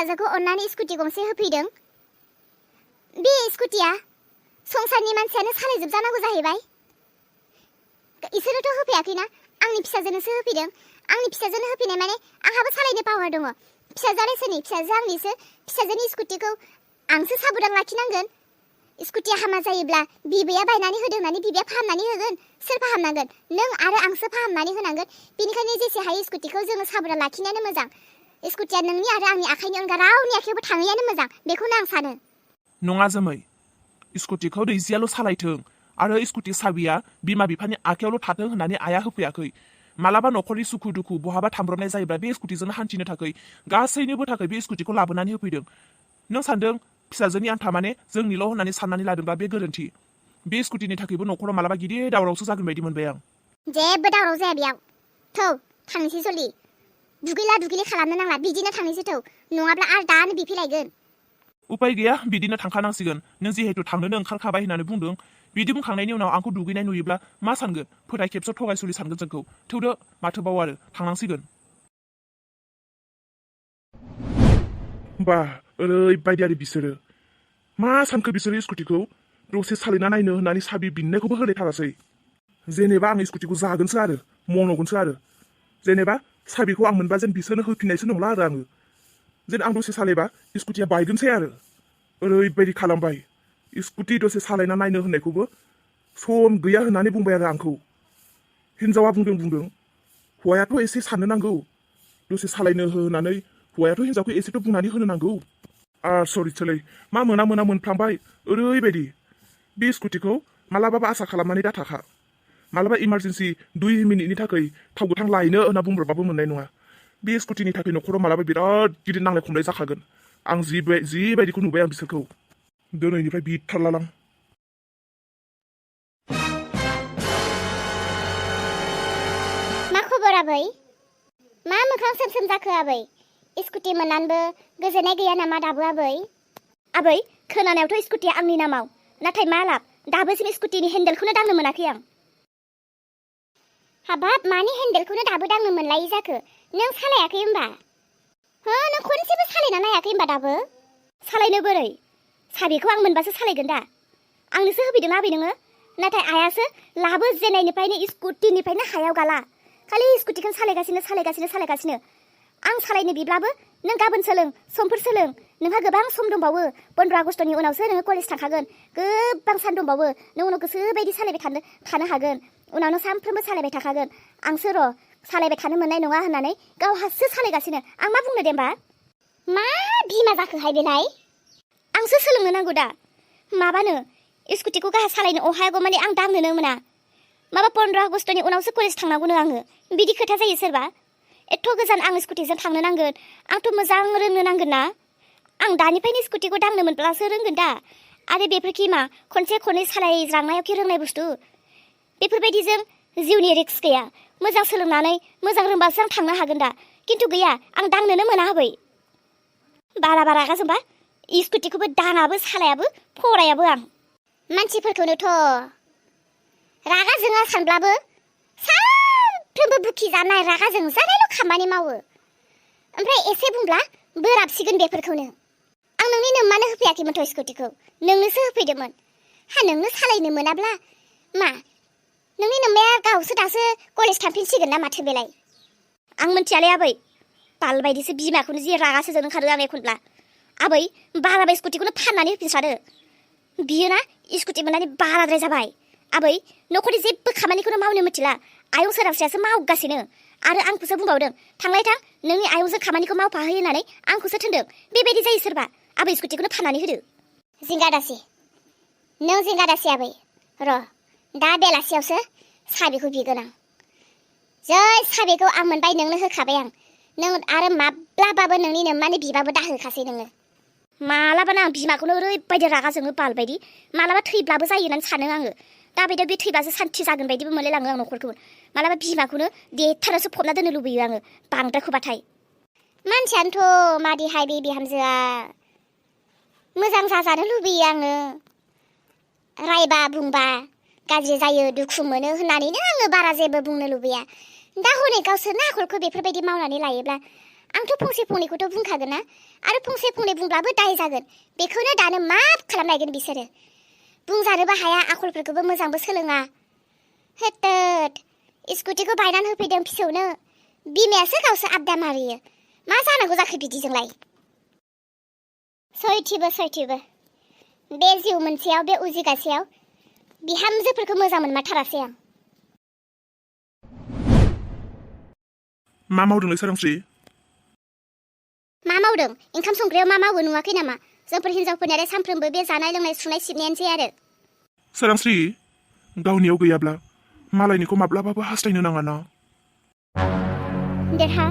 फिसाजोखौ अननानै स्कुटि गंसे होफैदों। बे स्कुटिया संसारनि मानसियानो सालायजोबजानांगौ जाहैबाय। इसोरोथ' होफैयाखैना, आंनि फिसाजोनोसो होफैदों। आंनि फिसाजोनो होफैनाय माने आंहाबो सालायनो पावार दङ। फिसाजोआलाय सोरनि? फिसाजो आंनिसो। फिसाजोनि स्कुटिखौ आंसो साबधान लाखिनांगोन। स्कुटिया हामा जायोब्ला बिबैया बायनानै होदों होननानै बिबैया फाहामनानै होगोन। सोर फाहामनांगोन? नों आरो आंसो फाहामनानै होनांगोन। बेनिखायनो जेसे हायो स्कुटिखौ जोङो साबधान लाखिनायानो मोजां। स्कुटिया नोंनि आरो आंनि आखाइनि अनगा रावनि आखाइयावबो थाङैयानो मोजां, बेखौनो आं सानो। नङा जोमै, स्कुटिखौ दैजियाल' सालायथों आरो स्कुटि साबिया बिमा बिफानि आखायावल' थाथों होननानै आइया होफैयाखै। मालाबा न'खरनि सुखु दुखु बहाबा थांब्रबनाय जायोब्ला बे स्कुटिजोंनो हान्थिनो थाखाय गासैनिबो थाखाय बे स्कुटिखौ लाबोनानै होफैदों। नों सानदों फिसाजोनि आन्था माने जोंनिल' होननानै साननानै लादोंबा बे गोरोन्थि। बे स्कुटिनि थाखायबो न'खराव मालाबा गिदिर दावरावसो जागोन बायदि मोनबाय आं। जेबो दावराव जाया बेयाव। थौ थांनोसै जलि। दुगैला दुगैलि खालामनो नांला, बिदिनो थांनोसै थौ। नङाब्ला आरो दानो बिफैलायगोन। उपाय गैया, बिदिनो थांखानांसिगोन। नों जिहेतु थांनोनो ओंखारखाबाय होननानै बुंदों। बिदि बुंखांनायनि उनाव आंखौ दुगैनाय नुयोब्ला मा सानगोन? फोथाय खेबस' थगायसुलि सानगोन जोंखौ। थौदो माथोबाव आरो थांनांसिगोन। बा ओरैबायदि आरो बिसोरो मा सानखो बिसोरो स्कुटिखौ दसे सालायना नायनो होननानै साबि बिननायखौबो होलायथारासै। जेनेबा आं स्कुटिखौ जागोनसो आरो मन'गोनसो आरो जेनेबा साबिखौ आं मोनबा जेन बिसोरनो होफिननायसो नंला आरो आङो जेन आं दसे सालायबा स्कुटिया बायगोनसै आरो ओरैबायदि खालामबाय। स्कुटि दसे सालायना नायनो होननायखौबो सम गैया होननानै बुंबाय आरो आंखौ। हिनजावा बुंदों हौवायाथ' एसे साननो नांगौ। दसे सालायनो होनानै हौवायाथ' हिनजावखौ एसेथ' बुंनानै होनो नांगौ। सरिसोलै मा मोना मोनफ्लांबाय। ओरैबायदि बे स्कुटिखौ मालाबाबो आसा खालामनानै दाथाखा। मालाबा इमारजेन्सि 2 मिनिटनि थाखाय थाव गोथां लायनो होनना बुंब्रबाबो मोननाय नङा। बे स्कुटिनि थाखाय न'खराव मालाबा बिराद गिदिर नांलाय खमलाय जाखागोन। आं जिबायदिखौ नुबाय आं बिसोरखौ दिनैनिफ्राय बिथारलालां। मा खबर आबै? मा मोखां सोमसोम जाखो आबै? स्कुटि मोननानैबो गोजोननाय गैया नामा दाबो आबै? आबै, खोनानायावथ' स्कुटिया आंनि नामाव, नाथाय मा लाब, दाबोसिम स्कुटिनि हेन्देलखौनो दांनो मोनाखै आं। हाबाब, मानि हेन्देलखौनो दाबो दांनो मोनलायि जाखो? नों सालायाखै होमबा? हो, नों खनसेबो सालायना नायाखै होमबा दाबो? सालायनो बोरै? साबिखौ आं मोनबासो सालायगोन दा। आंनोसो होफैदों आबै नोङो। नाथाय आइयासो लाबोजेननायनिफ्रायनो स्कुटिनिफ्रायनो हायाव गाला। खालि स्कुटिखौनो सालायगासिनो। आं सालायनो बिब्लाबो नों गाबोन सोलों, समफोर सोलों। नोंहा गोबां सम दंबावो। 15 आगस्टनि उनावसो नोङो कलेज थांखागोन। गोबां सान दंबावो। नों उनाव गोसोबायदि सालायबाय थानो हागोन। उनाव नों सानफ्रोमबो सालायबाय थाखागोन। आंसो र' सालायबाय थानो मोननाय नङा होननानै गावहासो सालायगासिनो। आं मा बुंनो दे होमबा? मा बिमा जाखोहाय बेलाय? आंसो सोलोंनो नांगौ दा। माबानो स्कुटिखौ गाहा सालायनो अहायागौ माने आं दांनोनो मोना। माबा 15 आगस्टनि उनावसो कलेज थांनांगौनो आङो। बिदि खोथा जायो सोरबा? एथ' गोजान आं स्कुटिजों थांनो नांगोन। आंथ' मोजां रोंनो नांगोन ना। आं दानिफ्रायनो स्कुटिखौ दांनो मोनब्लासो रोंगोन दा। आरो बेफोरखि मा खनसे खननै सालायज्रांनायावखि रोंनाय बुस्थु? बेफोरबायदिजों जिउनि रिक्स गैया। मोजां सोलोंनानै मोजां रोंबासो आं थांनो हागोन दा। खिन्थु गैया, आं दांनोनो मोना आबै। बारा रागा जोंबा स्कुटिखौबो दाङाबो सालायाबो फरायाबो आं। मानसिफोरखौनोथ' रागा जोङा सानब्लाबो सानफ्रोमबो बुखि जानाय रागा जोंजानायल' खामानि मावो। ओमफ्राय एसे बुंब्ला बोराबसिगोन बेफोरखौनो। आं नोंनि नोम्मानो होफैयाखैमोनथ' स्कुटिखौ, नोंनोसो होफैदोंमोन। नोंनो सालायनो मोनाब्ला मा नोंनि नोम्माया गावसो दासो कलेज थांफिनसिगोन ना माथो बेलाय? आं मिथियालै आबै। बाल बायदिसो बिमाखौनो जि रागासो जोंनो ओंखारो आं एखनब्ला। आबै, बाराबा स्कुटिखौनो फाननानै होफिनस्रादो। बियो ना स्कुटि मोननानै बाराद्राय जाबाय। आबै, न'खरनि जेबो खामानिखौनो मावनो मिथिला। आयं सोरांस्रियासो मावगासिनो। आरो आंखौसो बुंबावदों, थांलाय थां, नोंनि आयंजों खामानिखौ मावफाहै होननानै आंखौसो थोनदों। बेबायदि जायो सोरबा। आबै, स्कुटिखौनो फाननानै होदो। जिंगादासि, नों जिंगादासि आबै। र' दा बेलासियावसो साबिखौ बिगोन आं। जै साबिखौ आं मोनबाय नोंनो होखाबाय आं। नों आरो माब्लाबाबो नोंनि नोम्मानो बिबाबो दाहोखासै नोङो। मालाबानो आं बिमाखौनो ओरैबायदि रागा जोङो बाल बायदि। मालाबा थैब्लाबो जायो होननानै सानो आङो। दा बायदियाव बे थैब्लासो सान्थि जागोन बायदिबो मोनलायलाङो आं न'खरखौ। मालाबा बिमाखौनो देथारनासो फबना दोननो लुबैयो आङो बांद्रायखौबाथाय। मानसियानोथ' मादिहाय बे बिहामजोआ। मोजां जाजानो लुबैयो आङो। रायबा बुंबा गाज्रि जायो, दुखु मोनो होननानैनो आङो बारा जेबो बुंनो लुबैया। दा हनै गावसोरनो आखलखौ बेफोरबायदि मावनानै लायोब्ला आंथ' फंसे फंनैखौथ' बुंखागोन ना आरो फंसे फंनै बुंब्लाबो दाय जागोन बेखौनो दानो मा खालामलायगोन बिसोरो बुंजानोबो हाया आखलफोरखौबो मोजांबो सोलोङा हेत्तेट स्कुटिखौ बायनानै होफैदों फिसौनो बिमायासो गावसो आबदा मारियो मा जानांगौ जाखो बिदिजोंलाय सयथिबो बे जिउ मोनसेयाव बे उजिगासेयाव बिहामजोफोरखौ मोजां मोनमारथारासै आं मा मावदोंलै सोरांस्रि मा मावदों ओंखाम संग्रायाव मा मावो नुवाखै नामा जोंफोर हिनजावफोरनियालाय सानफ्रोमबो बे जानाय लोंनाय सुनाय सिबनायानोसै आरो सोरांस्रि गावनियाव गैयाब्ला मालायनिखौ माब्लाबाबो हास्थायनो नाङा ना देरहा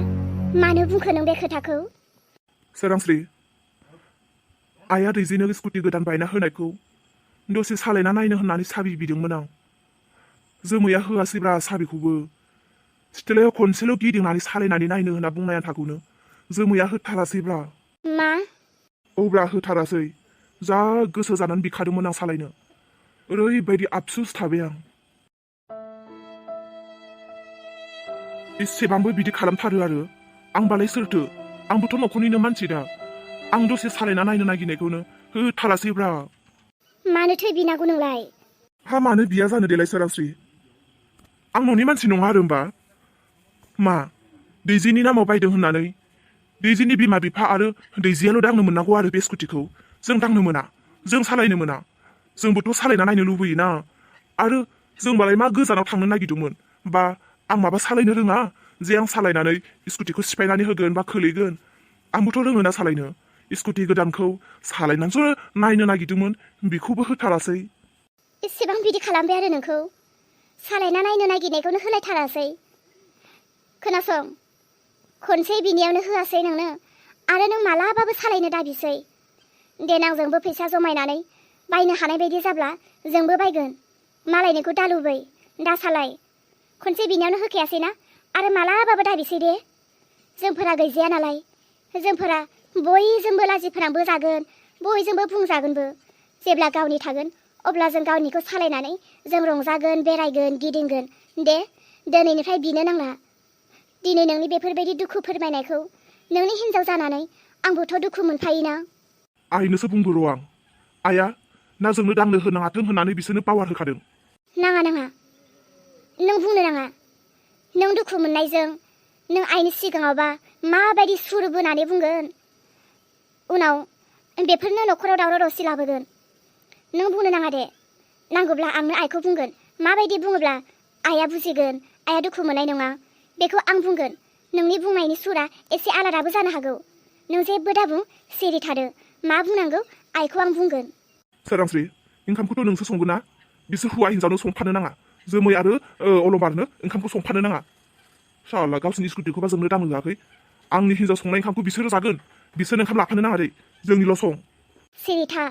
मानो बुंखो नों बे खोथाखौ सोरांस्रि आइया दैजिनो स्कुटि गोदान बायना होनायखौ दसे सालायना नायनो होननानै साबि बिदोंमोन आं जोमैया होआसैब्रा साबिखौबो सिथ्लायाव खनसेल' गिदिंनानै सालायनानै नायनो होनना बुंनाया थागौनो जोमैया होथारासैब्रा मा औब्रा होथारासै जा गोसो जानानै बिखादोंमोन आं सालायनो ओरैबायदि आफसुस थाबाय आं एसेबांबो बिदि खालामथारो आरो आंबालाय सोरथो आंबोथ' न'खरनिनो मानसि दा आं दसे सालायना नायनो नागिरनायखौनो होथारासैब्रा मानोथो बिनांगौ नोंलाय हा मानो बिया जानो देलाय सोरांस्रि आं न'नि मानसि नङा आरो होमबा मा दैजिनि नामाव बायदों होननानै दैजिनि बिमा बिफा आरो दैजियाल' दांनो मोननांगौ आरो बे स्कुटिखौ जों दांनो मोना जों सालायनो मोना जोंबोथ' सालायना नायनो लुबैयोना आरो जोंबालाय मा गोजानाव थांनो नागिरदोंमोन बा आं माबा सालायनो रोङा जे आं सालायनानै स्कुटिखौ सिफायनानै होगोन बा खोलैगोन आंबोथ' रोङोना सालायनो स्कुटि गोदानखौ सालायनानैसो नायनो नागिरदोंमोन बेखौबो होथारासै एसेबां बिदि खालामबाय आरो नोंखौ सालायना नायनो नागिरनायखौनो होलायथारासै खोनासं खनसे बिनियावनो होआसै नोंनो आरो नों मालाबाबो सालायनो दाबिसै देनां जोंबो फैसा जमायनानै बायनो हानाय बायदि जाब्ला जोंबो बायगोन मालायनिखौ दालुबै दा सालाय खनसे बिनियावनो होखायासैना आरो मालाबाबो दाबिसै दे जोंफोरा गैजाया नालाय जोंफोरा बयजोंबो लाजिफोनांबो जागोन बयजोंबो बुंजागोनबो जेब्ला गावनि थागोन अब्ला जों गावनिखौ सालायनानै जों रंजागोन बेरायगोन गिदिंगोन दे दिनैनिफ्राय बिनो नांला दिनै नोंनि बेफोरबायदि दुखु फोरमायनायखौ नोंनि हिन्जाव जानानै आंबोथ' दुखु मोनफायोना आइनोसो बुंदो र' आं आइया ना जोंनो दांनो होनाङाथों होननानै बिसोरनो पावार होखादों नाङा नों बुंनो नाङा नों दुखु मोननायजों नों आइनि सिगाङावबा माबायदि सुर बोनानै बुंगोन उनाव बेफोरनो न'खराव दावराव दावसि लाबोगोन नों बुंनो नाङा दे नांगौब्ला आंनो आइखौ बुंगोन माबायदि बुङोब्ला आइया बुजिगोन आइया दुखु मोननाय नङा बेखौ आं बुंगोन नोंनि बुंनायनि सुरा एसे आलादाबो जानो हागौ नों जेबो दाबुं सिरि थादो मा बुंनांगौ आइखौ आं बुंगोन सोरांस्रि ओंखामखौथ' नोंसो संगोन ना बिसोर हौवा हिन्जावनो संफानो नाङा जोमै आरो अलमारनो ओंखामखौ संफानो नाङा साला गावसोरनि स्कुटिखौबा जोंनो दांनो होआखै आंनि हिन्जाव संनाय ओंखामखौ बिसोरो जागोन बिसोरनो ओंखाम लाफानो नाङा दै जोंनिल' सं सिरि था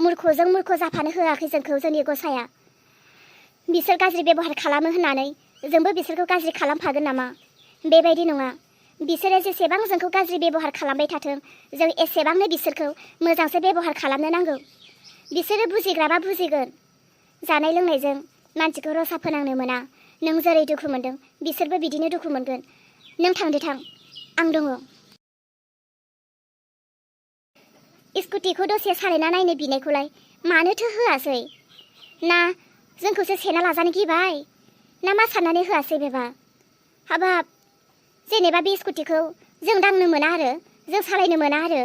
मूर्खजों मूर्ख जाफानो होआखै जोंखौ जोंनि गसाया बिसोर गाज्रि बेबहार खालामो होननानै जोंबो बिसोरखौ गाज्रि खालामफागोन नामा बेबायदि नङा बिसोरो जेसेबां जोंखौ गाज्रि बेबहार खालामबाय थाथों जों एसेबांनो बिसोरखौ मोजांसो बेबहार खालामनो नांगौ बिसोरो बुजिग्राबा बुजिगोन जानाय लोंनायजों मानसिखौ रसा फोनांनो मोना नों जेरै दुखु मोनदों बिसोरबो बिदिनो दुखु मोनगोन नों थांदो थां आं दङ स्कुटिखौ दसे सालायना नायनो बिनायखौलाय मानोथो होआसै ना जोंखौसो सेना लाजानो गिबाय ना मा साननानै होआसै बेबा हाबाब जेनेबा बे स्कुटिखौ जों दांनो मोना आरो जों सालायनो मोना आरो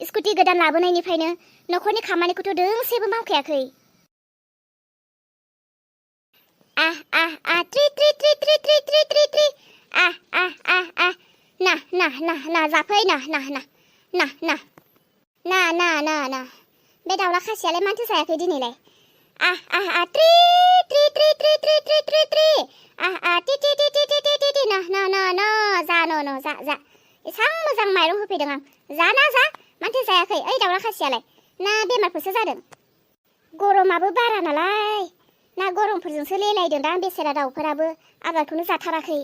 स्कुटि गोदान लाबोनायनिफ्रायनो न'खरनि खामानिखौथ' दोंसेबो मावखायाखै ट्रि ट्रि ट्रि ट्रि ट्रि ट्रि ट्रि ट्रि ना जाफै ना बे दाउला खासियालाय मानोथो जायाखै दिनैलाय ट्रि ट्रि ट्रि ट्रि ट्रि ट्रि ट्रि ट्रि टि टि टि टि टि टि टि टि ना जा जा एसां मोजां माइरं होफैदों आं जा मानोथो जायाखै ओइ दाउला खासियालाय ना बेमारफोरसो जादों गरमाबो बारा नालाय ना गरमफोरजोंसो लेलायदों दां बेसेरा दाउफोराबो आदारखौनो जाथाराखै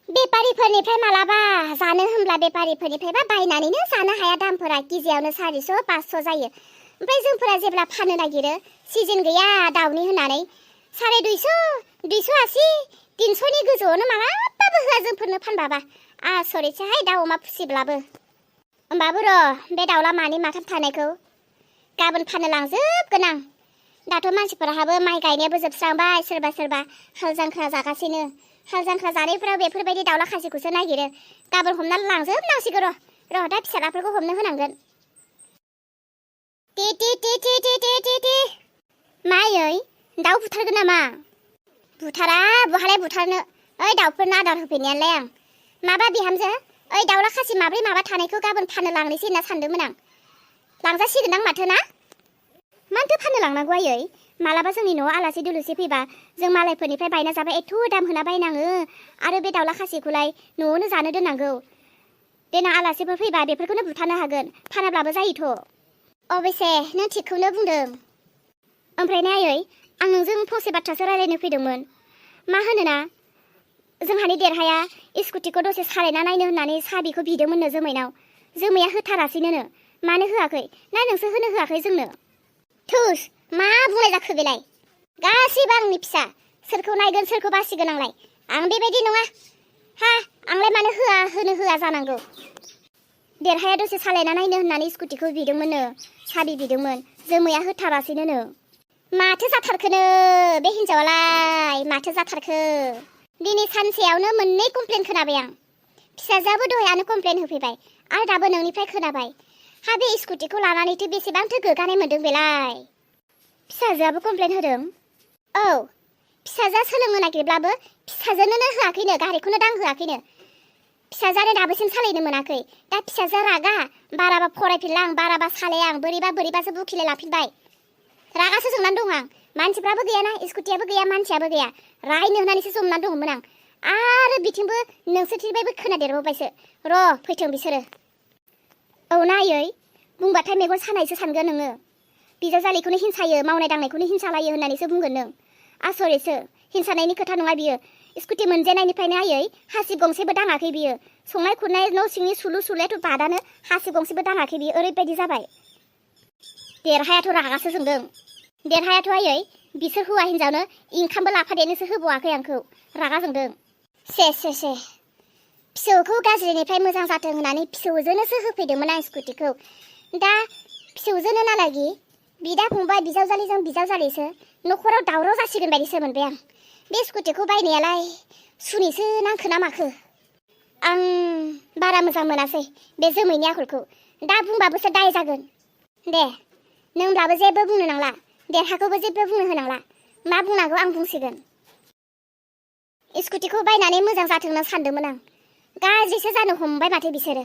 बेपारिफोरनिफ्राय मालाबा जानो होनब्ला बेपारिफोरनिफ्रायबा बायनानैनो जानो हाया दामफोरा केजियावनो 400-500 जायो ओमफ्राय जोंफोरा जेब्ला फाननो नागिरो सिजन गैया दाउनि होननानै 250, 280, 300नि गोजौआवनो मालाबा एसेबाबो होआ जोंफोरनो फानबाबा आसरितसोहाय दाउ अमा फिसिब्लाबो होमबाबो र' बे दाउला मानै माथाम थानायखौ गाबोन फाननो लांजोबगोन आं दाथ' मानसिफोराहाबो माइ गायनायाबो जोबस्रांबाय सोरबा सोरबा हाल जांख्रा जागासिनो हाल जांख्रा जानायफोराव बेफोरबायदि दाउला खासिखौसो नागिरो गाबोन हमनानै लांजोबनांसिगौ र' दा फिसालाफोरखौ हमनो होनांगोन टी टी टी टी टी टी टी टी मायै दाउ बुथारगोन नामा बुथारा बहालाय बुथारनो ओइ दाउफोरनो आदार होफैनायालाय आं माबा बिहामजो ओइ दाउला खासि माब्रै माबा थानायखौ गाबोन फाननो लांनोसै होनना सानदोंमोन आं लांजासिगोनदां माथो ना मानोथो फाननो लांनांगौ आयै मालाबा जोंनि न'आव आलासि दुलासि फैबा जों मालायफोरनिफ्राय बायना जाबा एथ' दाम होना बायनाङो आरो बे दाउला खासिखौलाय न'आवनो जानो दोननांगौ देनां आलासिफोर फैबा बेफोरखौनो बुथारनो हागोन फानाब्लाबो जायोथ' अबयसे नों थिगखौनो बुंदों ओमफ्राय ने आयै आं नोंजों फंसे बाथ्रासो रायलायनो फैदोंमोन मा होनोना जोंहानि देरहाया स्कुटिखौ दसे सालायना नायनो होननानै साबिखौ बिदोंमोननो जोमैया होथारासैनो मानो होआखै ना नोंसो होनो होआखै जोंनो थुस मा बुंनाय जाखो बेलाय गासैबो आंनि फिसा सोरखौ नायगोन सोरखौ बासिगोन आं बेबायदि नङा हा आंलाय मानो होनो होआ जानांगौ देरहाया दसे सालायना नायनो होननानै स्कुटिखौ बिदोंमोननो साबि बिदोंमोन जोमैया होथारासैनो माथो जाथारखोनो बे हिनजावालाय माथो जाथारखो दिनै सानसेयावनो मोननै कमप्लेन खोनाबाय आं फिसाजोआबो दहायानो कमप्लेन होफैबाय आरो दाबो नोंनिफ्राय खोनाबाय हा बे स्कुटिखौ लानानैथ' बेसेबांथो गोगानाय मोनदों बेलाय फिसाजोआबो कमप्लेन होदों औ फिसाजोआ सोलोंनो नागिरब्लाबो फिसाजोनोनो होआखैनो गारिखौनो दांहोआखैनो फिसाजोआनो दाबोसिम सालायनो मोनाखै दा फिसाजोआ रागा बाराबा फरायफिनला आं बाराबा सालाया आं बोरैबासो बुखिले लाफिनबाय रागासो जोंनानै दं आं मानसिफ्राबो गैयाना स्कुटियाबो गैया मानसियाबो गैया रायनो होननानैसो जमनानै दंमोन आं आरो बिथिंबो नोंसोरथिंबायबो खोनादेरबावबायसो र' फैथों बिसोरो औ नायै बुंबाथाय मेगन सानायसो सानगोन नोङो बिजावजालिखौनो हिंसायो मावनाय दांनायखौनो हिंसालायो होननानैसो बुंगोन नों आसरितसो हिंसानायनि खोथा नङा बियो स्कुटि मोनजेननायनिफ्रायनो आयै हासिब गंसेबो दाङाखै बियो संनाय खुरनाय न' सिंनि सुलु सुलायाथ' बादानो हासिब गंसेबो दाङाखै बियो ओरैबायदि जाबाय देरहायाथ' रागासो जोंदों देरहायाथ' आयै बिसोर हौवा हिनजावनो इंखामबो लाफादेरनोसो होबावाखै आंखौ रागा जोंदों से फिसौखौ गाज्रिनिफ्राय मोजां जाथों होननानै फिसौजोनोसो होफैदोंमोन आं स्कुटिखौ दा फिसौजोनो नालागि बिदा फंबाय बिजावजालिजों बिजावजालिसो न'खराव दावराव जासिगोन बायदिसो मोनबाय आं बे स्कुटिखौ बायनायालाय सुनिसो नांखो ना माखो आं बारा मोजां मोनासै बे जोमैनि आखलखौ दा बुंबाबोसो दाय जागोन दे नोंब्लाबो जेबो बुंनो नांला देरहाखौबो जेबो बुंनो होनांला मा बुंनांगौ आं बुंसिगोन स्कुटिखौ बायनानै मोजां जाथों होनना सानदोंमोन आं गाज्रिसो जानो हमबाय माथो बिसोरो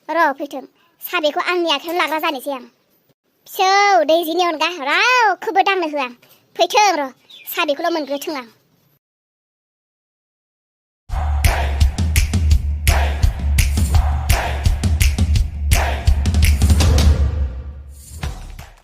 र' फैथों साबिखौ आंनि आखायाव लाग्रा जानोसै आं फिसौ दैजिनि अनगा रावखौबो दांनो होआ फैथों र' साबिखौल' मोनग्रोथों आं